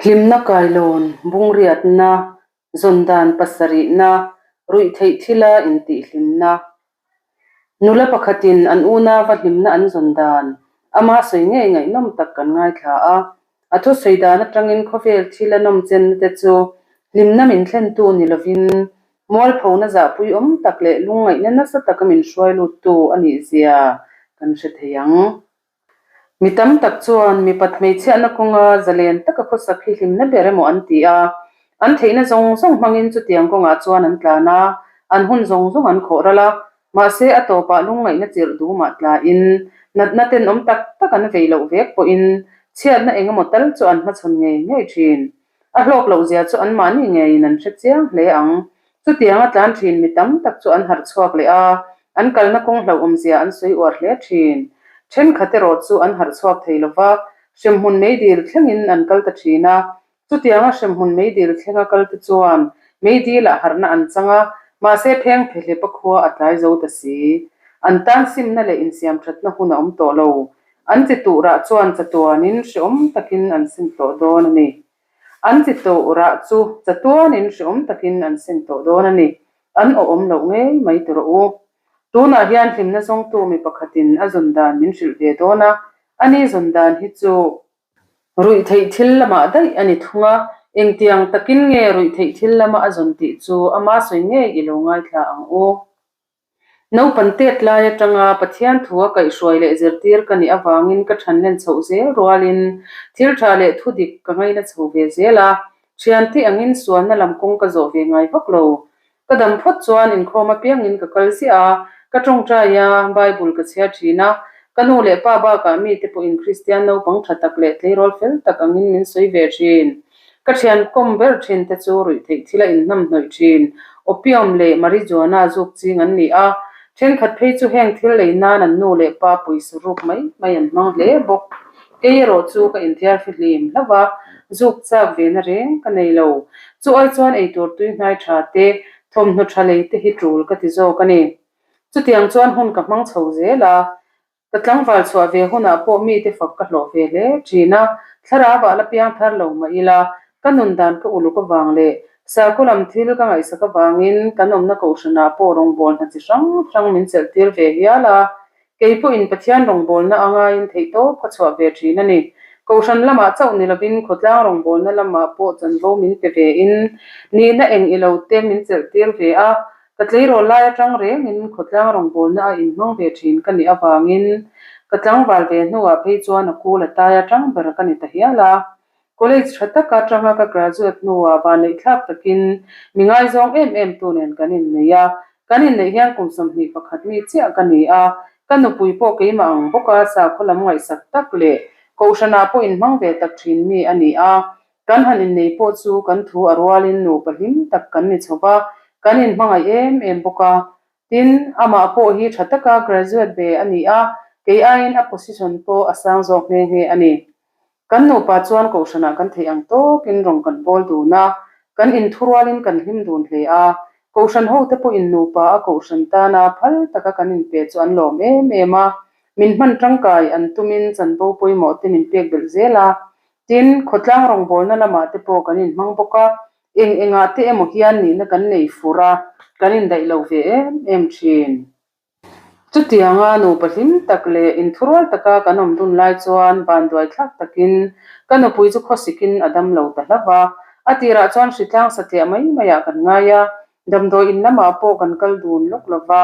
Hlimna kailawn, bungriatna, zawn dan pasarihna, ruihtheih thila intihhlimna. Nula pakhatin an unauva hlimna an zawn dan, ama sawi ngei ngaihnawm tak kan ngaithla a. A thusawi dan atangin khawvel thila nawmchenna te chu hlimna min thlentu ni lovin mualphona zahpui awm tak leh lungngaihna nasa taka min hruai luttu a nihzia kan hre thei ang. Mi tam tak chuan mipat hmeichhiahna kawnga zalen taka khawsak hi hlimna ber emaw an ti a, an theihna zawng zawng hmangin chutiang kawngah chuan an tlan a, an hun zawng zawng an khawh ral a, mahse a tawpah lungngaihna chirh dumah tlain natna tenawm tak tak an vei loh vek pawhin chhiatna eng emaw tal chu an hmachhawn ngei ngei thin. A hlawk loh zia chu anmahni ngeiin an hre chiang hle ang. Chutianga tlan thin mi tam tak chu an harh chhuak leh a, an kalna kawng hlauhawm zia an sawi uar hle thin. Thenkhat erawh chu an harh chhuak thei lo va, hremhmun meidil thlengin an kal ta thin a. Chutianga hremhmun meidil thlenga kalte chuan meidilah harhna an chang a, mahse pheng phehlepa khua a tlai zo ta si. An tan simna leh insiamthatna hun a awm tawh lo. An chi tuhrah chuan chatuanin hrehawm takin an sim tawh dawn a ni. An chi tuhrah chu chatuanin hrehawm takin an sim tawh dawn a ni. An awhawm loh ngei mai ti rawh u. Tunah hian hlimna zawngtu mi pakhatin a zawn dan min hrilh ve dawn a, ani zawn dan hi chu ruihtheih thil lamah daih a ni thung a, engtiang takin nge ruihtheih thil lama a zawn tih chu ama sawi ngei i lo ngaithla ang u. Naupan tet lai atanga Pathian thu a kaihhruai leh zirtir ka nih avangin ka thanlen chhoh zel rualin thil tha leh thu dik ka ngaina chho ve zel a, thiante angin sualna lam kawng ka zawh ve ngai vak lo. Ka dam phawt chuan inkhawm apiangin ka kal ziah a, ka tawngtai a, Bible ka chhiar thin a, ka nu leh pa bakah mite pawhin Kristian naupang tha tak leh tleirawl fel tak angin min sawi ve thin. Ka thian kawm ber thin te chu ruihtheih thil a inhnam hnawih thin. Opium leh marijuana zuk ching an ni a, thenkhat phei chu heng thil lei nan an nu leh pa pawisa ruk mai mai an hmang hle bawk. Kei erawh chu ka inthiar fihlim hlauh a, zuk chak ve na reng ka nei lo. Chu ai chuan eitur tui hnai tha te, thawmhnaw tha lei te hi tul ka ti zawk a ni. Chutiang chuan hun ka hmang chho zel a. Ka tlangval chhuah ve hunah pawh mite fak ka hlawh ve hle thin a, thlarau ah la piang thar lo mah ila, ka nun dan ka uluk avang leh sakhaw lam thil ka ngaihsak avangin kan awmna kohhranah pawh rawngbâwl hna chi hrang hrang min chelh tir ve hial a, kei pawhin Pathian rawngbâwlna a ngaiin theihtawp ka chhuah ve thin a ni. Kohhran lamah chauh ni lovin khawtlang rawngbâwlna lamah pawh chanvo min pe vein nihna eng ilo te min chelh tir ve a, Ka tleirawl lai atang rengin khawtlang rawngbawlna a inhmang ve thin ka nih avangin ka tlangval ve hnuah phei chuan a kul a tai atang ber ka ni ta hial a. College tha taka atanga ka graduate hnuah vanneihthlak takin mi ngaizawng em em tu nen kan innei a. Kan inneih hian kum 21 mi chiah ka ni a, ka nupui pawh keimah ang bawka sakhaw lam ngaihsak tak leh kohhranah pawh inhmang ve tak thin mi a ni a. Kan han innei pawh chu kan thu a rualin nupa hlim tak kan ni chho va, kan inhmangaih em em bawk a. Tin, amah pawh hi tha taka graduate ve a ni a, kei aiin a position pawh a sang zawk nghe nghe a ni. Kan nupa chuan kohhranah kan theih ang tawkin rawn kan bawl dun a, kan inthurualin kan hlim dun hle a. Kohhran hote pawhin nupa a kohhran tana phal taka kan inpe chu an lawm em em a, min hman tangkai an tumin chanvo pawimawh te min pek belh zel a. Tin, khawtlang rawngbawlna lamah te pawh kan inhmang bawk a, eng engah te emaw hian nihna kan nei fur a, kan indaih lo ve em em thin. Chutianga nupa hlim tak leh inthurual taka kan awm dun lai chuan vanduai thlak takin ka nupui chu khawsikin a dam lo ta hlauh a, a tirah chuan hritlang satliah mai maiah kan ngai a, damdawi in lamah pawh kan kal dun lawk lo va,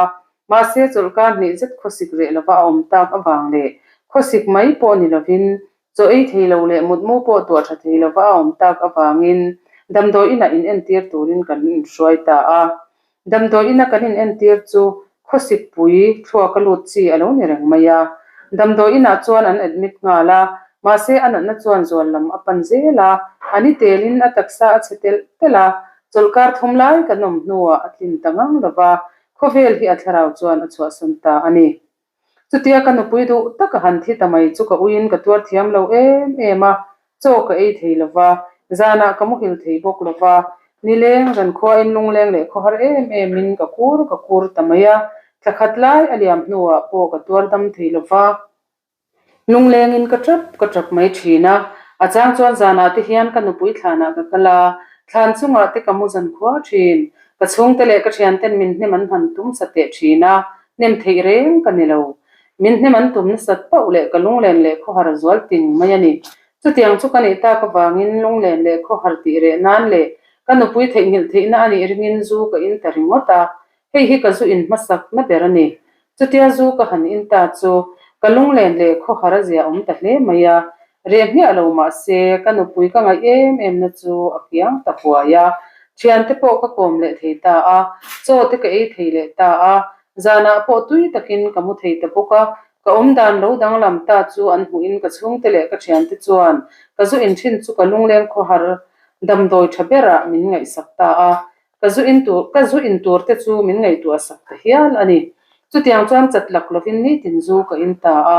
mahse chawlhkar hnih zet khawsik reh lova a awm tak avang leh khawsik mai pawh ni lovin Chaw ei thei lo leh mutmu pawh tuah tha thei lova a awm tak avangin damdawi inah inentir turin kan inhruai ta a. Damdawi ina kan inentir chu khawsikpui thluaka lut chi a lo ni reng mai a. Damdawi inah chuan an admit nghal a, mahse a natna chuan zual lam a pan zel a, a ni telin a taksa a chhe telh telh a, chawlhkar thum lai kan awm hnuah a tlin ta ngang lova, khawvel hi a thlarau chuan a chhuahsan ta a ni. Chutia ka nupui duh tak a han thi ta mai chu ka uiin ka tuar thiam lo em em a, chaw ka ei thei lo va, zanah ka muhil thei bawk lo va, nileng zankhuain lungleng leh khawhar em emin ka kur ka kur ta mai a, thla khat lai a liam hnuah pawh ka tuar dam thei lo va. Lunglengin ka tap ka tap mai thin a. A chang chuan zanah te hian ka nupui thlanah ka kal a, thlan chungah te ka mu zan khua thin. Ka chhungte leh ka thianten min hnem an han tum sa teh thin a, hnem theih reng ka ni lo. Min hnem an tum nasat pauh leh ka lunglen leh khawhar a zual ting mai a ni. Chutiang chu ka nih tak avangin lunglen leh khawhar tih reh nan leh ka nupui theihnghilh theihna a nih ringin zu ka in ta ringawt a, Hei hi ka zu in hmasak na ber a ni. Chutia zu ka han in ta chu ka lunglen leh khawhar a zia awm ta hle mai a, reh hmiah lo mah se ka nupui ka ngaih em em na chu a kiang ta huai a, thiante pawh ka kawm leh thei ta a, chaw te ka ei thei leh ta a, zanah pawh tui takin ka mu thei ta bawk a, ka awm dan lo danglam ta chu an hmuhin ka chhungte leh ka thiante chuan ka zu in thin chu ka lungleng khawhar damdawi tha berah min ngaihsak ta a, Ka zu in tur, ka zu in tur te chu min ngaihtuah sak ta hial a ni. Chutiang chuan chat lak lovin nitin zu ka in ta a,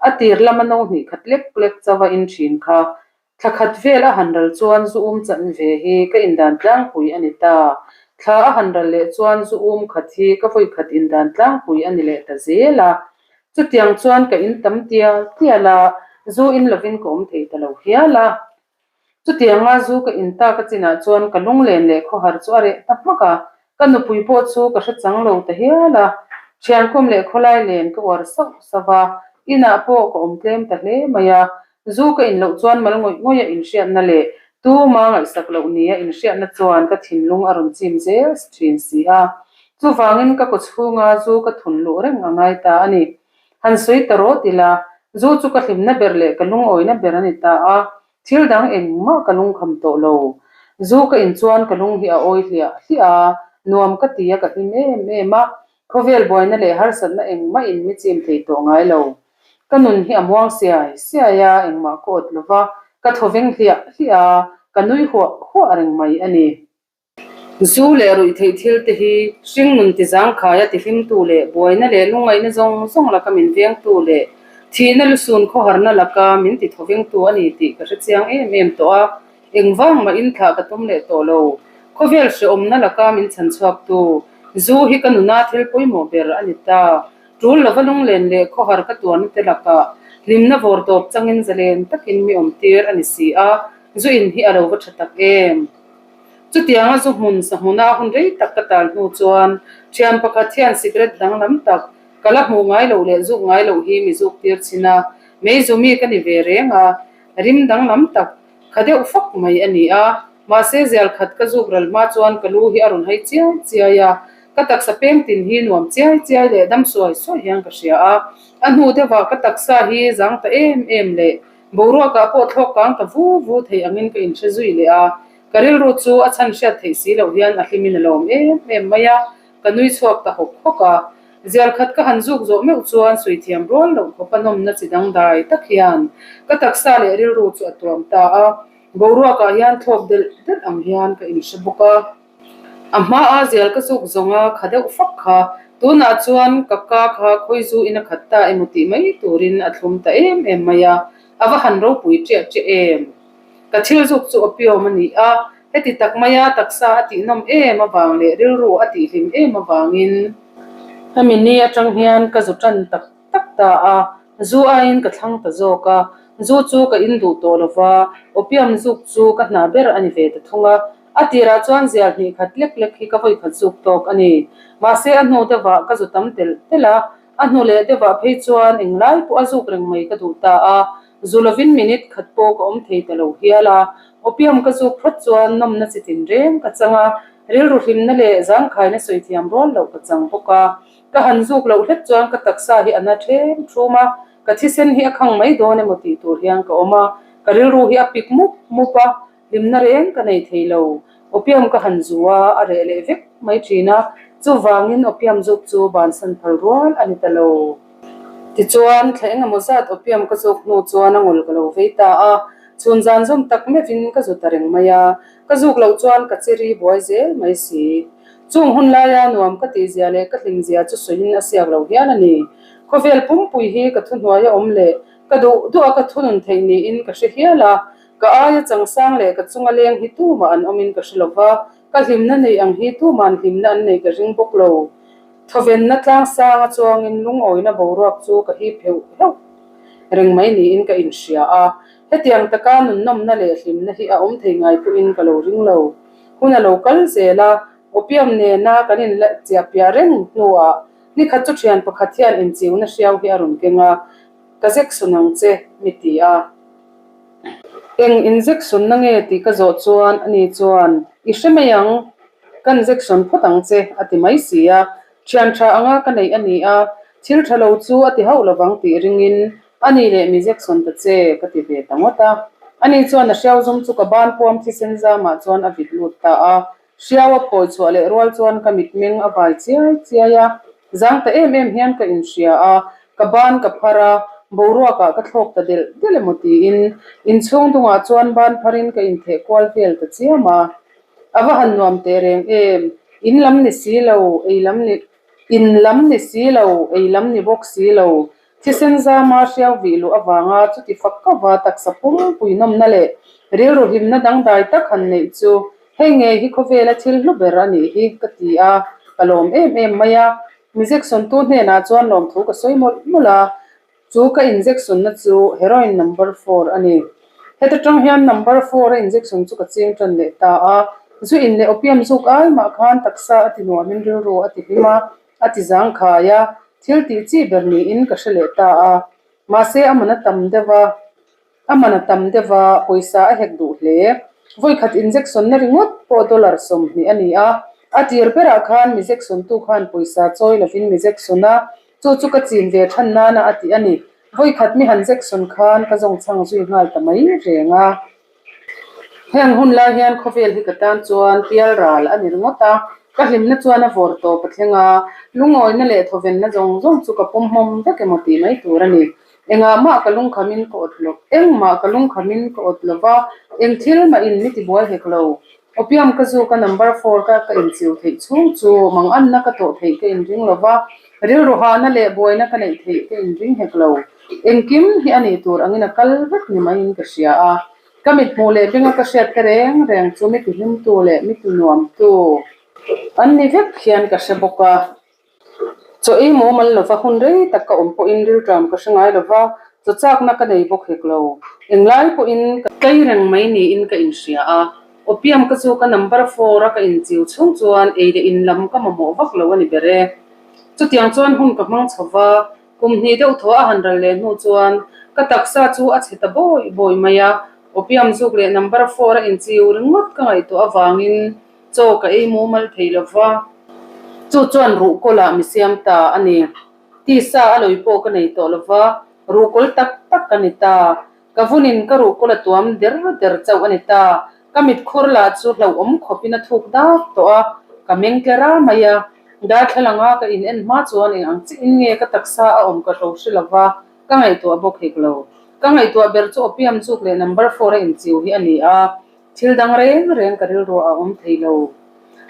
a tir lama no hnih khat lek lek chauha in thin kha. Thla khat vel a han ral chuan zu um chan ve hi ka indan tlangpui a ni ta. Thla a han ral leh chuan zu um khat hi ka vawi khat indan tlangpui a ni leh ta zel a. Chutiang chuan ka in tam tial tial a, zu in lovin ka awm thei ta lo hial a. Chutianga zu ka in tak a chinah chuan ka lunglen leh khawhar chu a reh ta hmak a, ka nupui pawh chu ka hre chang lo ta hial a. Thiankhawm leh khawlai len ka uar sauh sauh a, inah pawh ka awm tlem ta hle mai a. Zu ka in loh chuan mal ngawih ngawih a inhriatna leh tuma ngaihsak loh nia inhriatna chuan ka thinlung a rawn chim zel thin si a. Chuvangin ka kawchhunga zu ka thun luh reng a ngai ta a ni. Han sawi ta rawt ila, zu chu ka hlimna ber leh ka lungawina ber a ni ta a, thil dang engmah ka lungkham tawh lo. Zu ka in chuan ka lung hi a awi hliah hliah a, nuam ka ti a ka hlim em em a, khawvel buaina leh harsatna engmah in mi chim thei tawh ngai lo. Ka nun hi a muang siai siai a, engmah ka awt lo va, ka thawveng hliah hliah a, ka nui huah huah reng mai a ni. Zu leh ruihtheih thil te hi hringnun ti zangkhaia tihlimtu leh buaina leh lungngaihna zawng zawng laka min vengtu leh thihna lusun khawharna laka min ti thawvengtu a ni tih ka hre chiang em em tawh a, engvang mahin thlah ka tum leh tawh lo. Khawvel hrehawmna laka min chhan chhuaktu zu hi ka nuna thil pawimawh ber a ni ta. Tul lova lunglen leh khawhar ka tuarna te lakah hlimna vawr tawp changin zalen takin mi awmtir a ni si a, zu in hi a lo va tha tak em? Chutianga zu hmun sa hmuna hun rei tak ka tal hnu chuan thian pakhat hian cigarette danglam tak ka la hmuh ngai loh leh zuk ngai loh hi mi zuk tir chhin a, mei zu mi ka ni ve reng a, rim danglam tak kha deuh fak mai a ni a, mahse zial khat ka zuk ral hma chuan ka lu hi a rawn hai chiai chiai a, ka taksa peng tin hi nuam chiai chiai leh dam suai suai hian ka hria a, a hnu deuhah ka taksa hi zang ta em em leh Boruakah pawh thlawk kang ta vu vu thei angin ka inhre zui leh a, ka rilru chu a chhan hriat theih si loh hian a hlimin a lawm em em mai a, ka nui chhuak ta hawk hawk a. Zial khat ka han zuk zawh meuh chuan sui thiam rual loh khawpa nawmna chi dangdai tak hian ka taksa leh rilru chu a tuam ta a, boruakah hian thlawk delh delh ang hian ka inhre bawk a. A hmaa zial ka zuk zawng a kha deuh fak kha, tunah chuan ka ka kha khawi zu in a khat ta emaw tih mai turin a thlum ta em em mai a, a va han ropui ṭiah ṭiah em. Ka thil zuk chu opium a ni a, heti tak maia taksa a tihnawm em avang leh rilru a tihhlim em avangin hemi ni aṭang hian ka zu ṭan tak tak ta a, zu aiin ka thlang ta zawk a, zu chu ka in duh tawh lo va, opium zuk chu ka hna ber a ni ve ta thung a. A tirah chuan zial hnih khat lek lek hi ka vawi khat zuk tawk a ni. Mahse a hnu deuhah ka zu tam telh telh a, a hnu leh deuhah phei chuan englai pawh a zuk reng mai ka duh ta a, zu lovin minute khat pawh ka awm thei ta lo hial a. Opium ka zuk phawt chuan nawmna chi tin reng ka chang a, rilru hlimna leh zangkhaina sawi thiam rual loh ka chang bawk a. Ka han zuk loh hlek chuan ka taksa hi a na ṭhem ṭhum a, ka thisen hi a khang mai dawn emaw tih tur hian ka awm a, ka rilru hi a pik mup mup a, Hlimna reng ka nei thei lo. Opium ka han zu a, a reh leh vek mai thin a, chuvangin opium zuk chu bansan phal rual a ni ta lo. Tichuan, thla engemaw zat opium ka zuk hnu chuan a ngawl ka lo vei ta a, chhun zan zawm tak meuhin ka zu ta reng mai a, ka zuk loh chuan ka chiri buai zel mai si. Chung hun laia nuam ka tihzia leh ka hlimzia chu sawiin a siak lo hial a ni. Khawvel pumpui hi ka thuhnuai a awm leh ka duh duh a ka thunun theih niin ka hre hial a, Ka aia changsang leh ka chunga leng hi tumah an awmin ka hre lo va, ka hlimna neih ang hi tuma'n hlimna an nei ka ring bawk lo. Thawvenna tlangsanga chuangin lungawina boruak chu ka hip heuh heuh reng mai niin ka inhria a. Hetiang taka nunnawmna leh hlimna hi a awm thei ngai pawhin ka lo ring lo. Hun a lo kal zel a, opium nena kan inla chiah piah reng hnuah nikhat chu thian pakhat hian inchiuna hriau hi a rawn keng a, Ka zek-sun ang che, mi ti a. Eng inzeksunna nge tih ka zawh chuan ani chuan, I hre mai ang, ka inzeksun phawt ang che, a ti mai si a. Thian tha anga ka neih a ni a, thil tha lo chu a ti hauh lovang tih ringin ani leh mi zeksun ta che, ka ti ve ta ngawt a. Ani chuan a hriau zum chu ka ban puam thisen zamah chuan a vit lut ta a. Hriau a phawi chhuah leh rual chuan ka mitmeng a vai chiai chiai a, zang ta em em hian ka inhria a, ka ban ka phar a, boruakah ka thlawk ta delh delh emaw tiin inchhung dungah chuan ban pharin ka intheh kual vel ta chiam a. A va han nuam teh reng em, in lam ni si lo, ei lam ni, in lam ni si lo, ei lam ni bawk si lo, Thisen zama hriau vih luh avanga chuti fak kava taksa pumpui nawmna leh rilru hlimna dangdai tak han neih chu hei ngei hi khawvela thil hlu ber a nih hi ka ti a, ka lawm em em mai a. Injection-tu hnenah chuan lawmthu ka sawi mawlh mawlh a, chu ka injection-na chu heroin number four a ni. Heta tang hian number four a injection chu ka ching tan leh ta a, zu in leh opium zuk ai mah khan taksa a ti nuamin rilru a ti hlim a, A ti zangkhai a, thil tih chi ber niin ka hre leh ta a. Mahse a man a tam deuh a, a man a tam deuh a, pawisa a hek duh hle. Vawikhat injection na ringawt pawh dollar 20 a ni a, a tir berah khan mijection tu khan pawisa chawi lovin mijection a, chu chu ka chin ve than nana a ti a ni. Vawikhat mi han jection khan ka zawngchhang zui nghal ta mai reng a. Heng hun lai hian khawvel hi ka tan chuan pial ral a ni ringawt a, ka hlimna chuan a vawr tawp a thleng a, lungawina leh thawvenna zawng zawng chu ka pawm hmawm vek emaw tih mai tur a ni. Engah mah ka lungkhamin ka awt lo, engmah ka lungkhamin ka awt lo va, eng thil mah in mi tibuai hek lo. Opium ka zu ka number four ka ka inchiu theih chhung chu manganna ka tawh theih ka inring lo va, rilru hahna leh buaina ka neih theih ka inring hek lo. Engkim hi a nih tur angin a kal vek ni maiin ka hria a, ka mit hmuh leh benga ka hriat te reng reng chu mi tihlimtu leh mi tinuamtu an ni vek hian ka hre bawk a. Chaw ei mumal lova hun rei tak ka awm pawhin rilṭam ka hre ngai lova, chaw chakna ka nei bawk hek lo. Englai pawhin ka tlei reng mai niin ka inhria a, opium ka chu ka number four a ka inchiu chhung chuan ei leh in lam ka mamawh vak lo a ni ber e. Chutiang chuan hun ka hmang chho va, Kum hnih deuh thaw a han ral leh hnu chuan ka taksa chu a chhe ta bawi bawi mai a, opium zuk leh number four a inchiu ringawt ka ngaihtuah avangin chaw ka ei mumal thei lo va, chu chuan ruhkawlah mi siam ta a ni. Tisa a lawi pawh ka nei tawh lo va, ruhkawl tak tak ka ni ta. Ka vunin ka ruhkawl a tuam der der chauh a ni ta. Ka mitkhur lah chu hlauhawm khawpin a thuk dak tawh a, ka meng tle ra mai a. Darthlalang a ka in en hma chuan eng ang chiah in nge ka taksa a awm ka hlo hre lo va, ka ngaihtuah bawk hek lo. Ka ngaihtuah ber chu opium zuk leh number four a inchiu hi a ni a, thil dang reng reng ka rilruah a awm thei lo.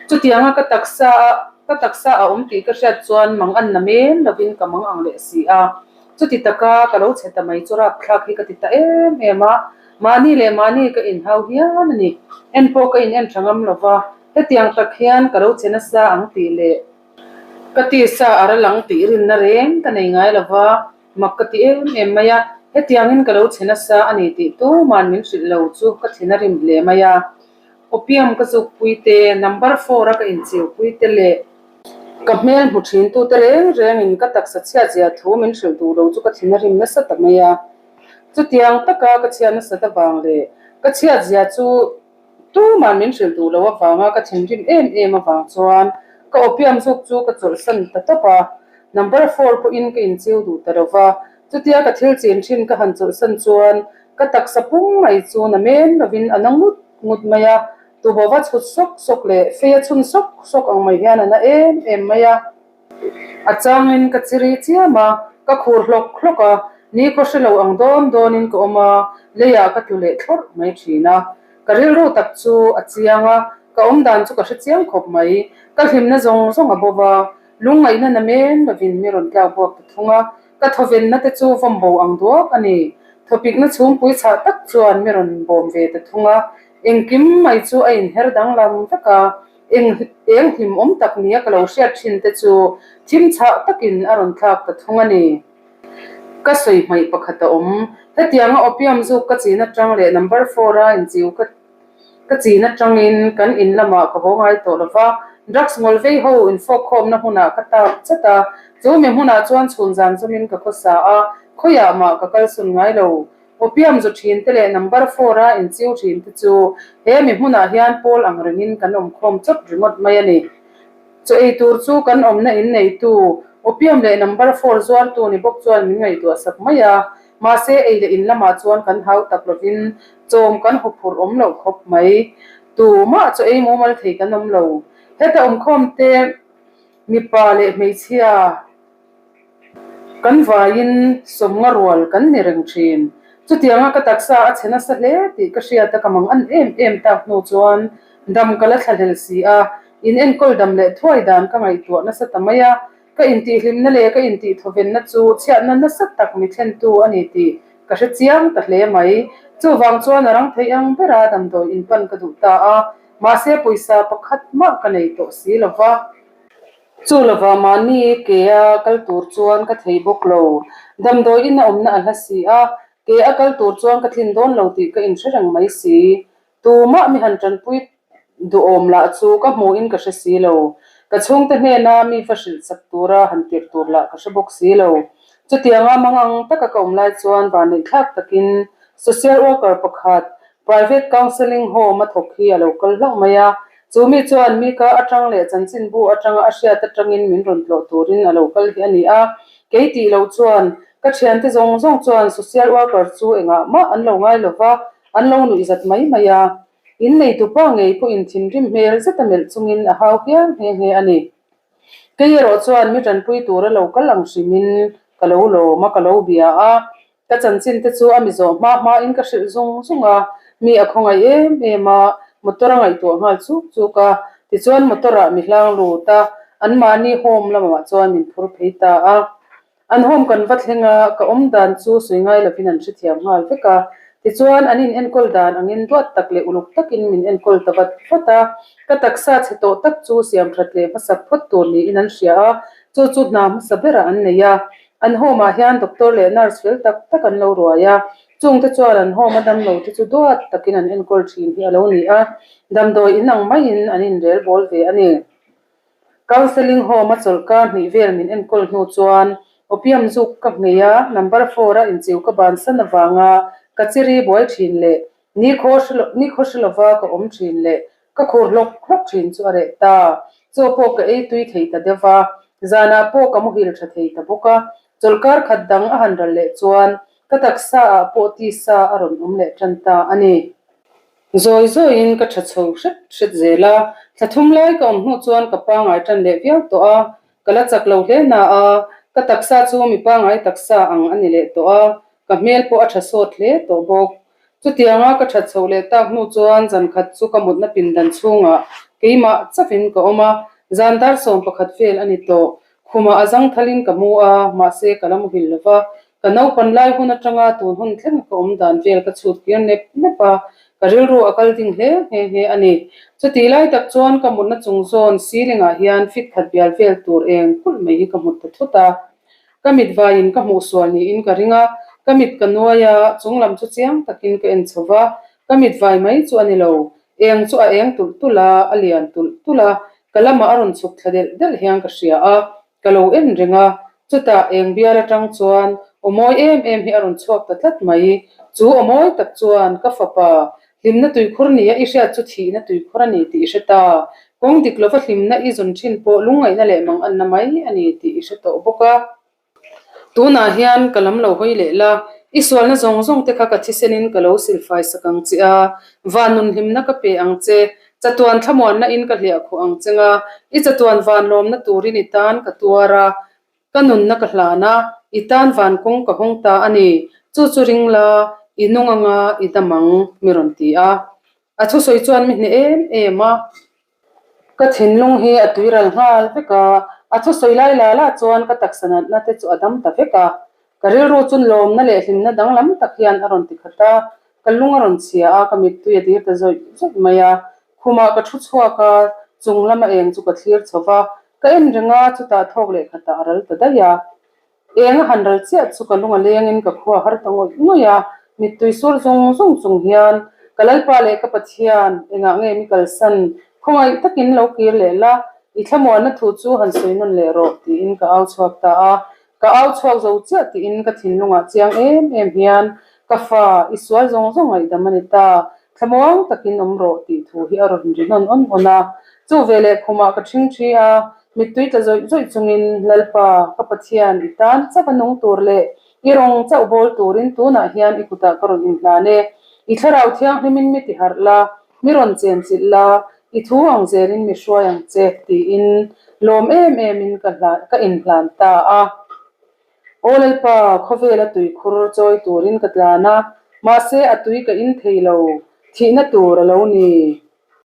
Chutianga ka taksa a ka taksa a awm tih ka hriat chuan mang an na men lovin ka mang ang leh si a. Chuti taka ka lo chhe ta mai chu rapthlak hi ka ti ta em em a, mahni leh mahni ka inhau hian a ni. En pawh ka in en tha ngam lo va, Hetiang tak hian ka lo che nasa ang tih leh ka tisa a ral ang tih rinna reng ka nei ngai lo va, mak ka ti em em mai a, hetiangin ka lo che nasa a ni tih tuman min hrilh lo chu ka thin a rim hle mai a. Opium ka zukpui te, number four a ka inchiupui te leh ka hmel hmu thin tute reng rengin ka taksa chhiat zia thu min hrilh duh lo chu ka thin a rim nasa ta mai a. Chutiang taka ka chhiat nasat avang leh ka chhiat zia chu Tuman min hrilh duh loh avanga ka thinrim em em avang chuan ka opium zuk chu ka chawlhsan ta tawp a, number four pawhin ka inchiu duh ta lo va, chutia ka thil chin thin ka han chawlhsan chuan ka taksa pum mai chu na men lovin a na ngut ngut mai a, tubaw va chhut sawk sawk leh fei a chhun sawk sawk ang mai hian a na em em mai a. A changin ka chiri chiam a, ka khur hlawk hlawk a, nikhaw hre lo ang dawn dawnin ka awm a, leiah ka tlu leh thlawrh mai thin a. Ka rilru tak chu a chiang a, ka awm dan chu ka hre chiang khawp mai. Ka hlimna zawng zawng a bo va, lungngaihna na men lovin mi rawn tlak buak ta thung a, ka thawvenna te chu vawm bo ang duak a ni. Thawpikna chhungpui chhah tak chuan mi rawn bawm ve ta thung a, engkim mai chu a inher danglam vek a, Eng eng hlimawm tak nia ka lo hriat thin te chu thim chhah takin a rawn thlak ta thung a ni. Ka sawi hmaih pakhat a awm. Hetianga opium zuk ka chin atang leh number four a inchiu ka ka chin atangin kan in lamah ka haw ngai tawh lo va, drugs ngawl vei ho infawkkhawmna hmunah ka tap chat a, chu mi hmunah chuan chhun zan zawmin ka khawsa a, khawiah mah ka kalsawn ngai lo. Opium zu thin te leh number four a inchiu thin te chu he mi hmunah hian pawl ang rengin kan awmkhawm chawt ringawt mai a ni. Chaw ei tur chu kan awmna in neitu, opium leh number four zuartu ni bawk chuan min ngaihtuah sak mai a. Mahse ei leh in lamah chuan kan hau tak lovin chawm kan huphurh awm loh khawp mai. Tumah chaw ei mumal thei kan awm lo. Heta awmkhawm te mipa leh hmeichhia. Kan vaiin sawmnga rual kan ni reng thin. Chutianga ka taksa a chhe nasa hle tih ka hriat a ka mang an em em tak hnu chuan dam ka la thlahlel si a, in enkawl dam leh thuai dan ka ngaihtuah nasa ta mai a, ka intihhlimna leh ka intihthawvenna chu chhiatna nasa tak mi thlentu a ni tih ka hre chiang ta hle mai. Chuvang chuan a rang theih ang bera damdawi inpan ka duh ta a, mahse pawisa pakhat mah ka nei tawh si lo va. Chu lova mahni ke a kal tur chuan ka thei bawk lo. Damdawi in a awmna a hla si a, ke a kal tur chuan ka tlin dawn lo tih ka inhre reng mai si. Tumah mi han tanpui duhawm lah chu ka hmuhin ka hre si lo. Ka chhungte hnena mi va hrilh chak tura han tirh tur lah ka hre bawk si lo. Chutianga mangang taka ka awm lai chuan vanneihthlak takin social worker pakhat private counselling home a thawk hi a lo kal hlauh mai a, Chu mi chuan Mika atang leh chanchinbu atanga a hriat atangin min rawn tlawh turin a lo kal hi a ni a. Kei tih loh chuan ka thiante zawng zawng chuan social worker chu engah mah an lo ngai lo va, an lo nuih zat mai mai a. In neitupa ngei pawhin thinrim hmel zeta melh chungin a hau hial nghe nghe a ni. Kei erawh chuan mi tanpui tura lo kal ang hrimin ka lo lawm a, ka lo bia a. Ka chanchin te chu a mi zawh hma hma in ka hrilh zung zung a, mi a khawngaih em em a, motor a ngaihtuah nghal chuk chuk a, tichuan motor ah mi hlang lut a, an mahni home lamah chuan min phur phei ta a. An home kan va thleng a, ka awm dan chu sawi ngai lovin an hrethiam nghal vek a, tichuan an in enkawl dan angin duat tak leh uluk takin min enkawl ta vat vat a, ka taksa chhe tawh tak chu siam that leh hmasak phawt tur niin an hria a, chu chu hna hmasa berah an nei a. An home ah hian doctor leh nurse fel tak tak an lo ruai a, chungte chuan an home a damlo te chu duat takin an enkawl thin hi a lo ni a, damdawi in ang maiin an inrel bawl ve a ni. Counselling home a chawlhkar hnih vel min enkawl hnu chuan opium zuk ka nghei a, number four a inchiu ka bansan avanga ka chiri buai thin leh nikhaw hre lova ka awm thin leh Ka khur hlawk hlawk thin chu a reh ta. Chaw pawh ka ei tui thei ta deuh va, zanah pawh ka muhil tha thei ta bawk a. Chawlhkar khat dang a han ral leh chuan ka taksa ah pawh tisa a rawn awm leh tan ta a ni. Zawi zawiin ka tha chho hret hret zel a, thla thum lai ka awm hnu chuan ka pangai tan leh viau tawh a, ka la chak lo hle na a, ka taksa chu mi pangai taksa ang a ni leh tawh a, ka hmel pawh a tha sawt hle tawh bawk. Chutianga ka that chhoh leh tak hnu chuan zan khat chu ka mutna pindan chhungah keimah chauhin ka awm a, zan dar 11 vel a ni tawh. Khumah a zang thalin ka mu a, mahse ka la muhil lo va. Ka naupan lai hun atanga tun hun thlenga ka awm dan vel ka chhut kir nep nep a, ka rilru a kal ding hle nghe nghe a ni. Chutih lai tak chuan ka mutna chung zawn ceiling ah hian fit khat bial vel tur eng kulh mai hi ka hmu ta thut a. Ka mit vaiin ka hmuh sual niin ka ring a, ka mit ka nuai a, chung lam chu chiang takin ka en chho va, ka mit vai mai chu a ni lo, eng chu a eng tulh tulh a, a lian tulh tulh a, ka lamah a rawn chhuk thla delh delh hian ka hria a, ka lo en reng a, chutah eng bial atang chuan aw mawi em em hi a rawn chhuak ta tlat mai, chu aw mawi tak chuan ka fapa hlimna tuikhur nia i hriat chu thihna tuikhur a ni tih i hre ta, kawng dik lova hlimna i zawn thin pawh lungngaihna leh manganna mai a ni tih i hre tawh bawk a. Tunah hian ka lam lo hawi leh la, i sualna zawng zawng te kha ka thisenin ka lo silfai sak ang che a, van nun hlimna ka pe ang che, chatuan thlamuanna in ka hliah khuh ang che nga, i chatuan van lawmna turin i tan ka tuar a, Ka nunna ka hlan a, i tan van kawng ka hawng ta a ni. Chu chu ring la, i nung anga i dam ang, mi rawn ti a. A thusawi chuan mi hneh em em a. Ka thinlung hi a tuiral nghal vek a, a thusawi lai la la chuan ka taksa natna te chu a dam ta vek a. Ka rilru chu lawmna leh hlimna danglam tak hian a rawn ti khat a, ka lung a rawn chhia a, ka mittui a dir ta zawih zawih mai a. Khumah ka thu chhuak a, chung lama eng chu ka thlir chho va, ka en reng a, chutah thawk leh khatah a ral ta daih a. Eng a han ral chiah chu ka lung a lengin ka khua har ta ngawih ngawih a, mittui sur zung zung chung hian ka Lalpa leh ka Pathian engah nge mi kalsan khawngaih takin lo kir leh la, i thlamuanna thu chu han sawi nawn leh rawh tiin ka au chhuak ta a. Ka au chhuak zo chiah tiin ka thinlungah chiang em em hian ka fa i sual zawng zawng ngaihdam a ni ta, thlamuang takin awm rawh tih thu hi a rawn ri hnawn awn awn a. Chu veleh khumah ka ṭhing ṭhi a, mittui tla zawih zawih chungin Lalpa, ka Pathian, i tan chauh a nung tur leh i rawng chauh bawl turin tunah hian i kutah ka rawn inhlan e. I thlarau thianghlimin mi tiharh la, Mi rawn chen chilh la, i thu ang zelin mi hruai ang che, tiin lawm em emin ka ka inhlan ta a. Aw Lalpa, khawvela tuikhur chawi turin ka tlan a, mahse a tui ka in thei lo, thihna tur a lo ni.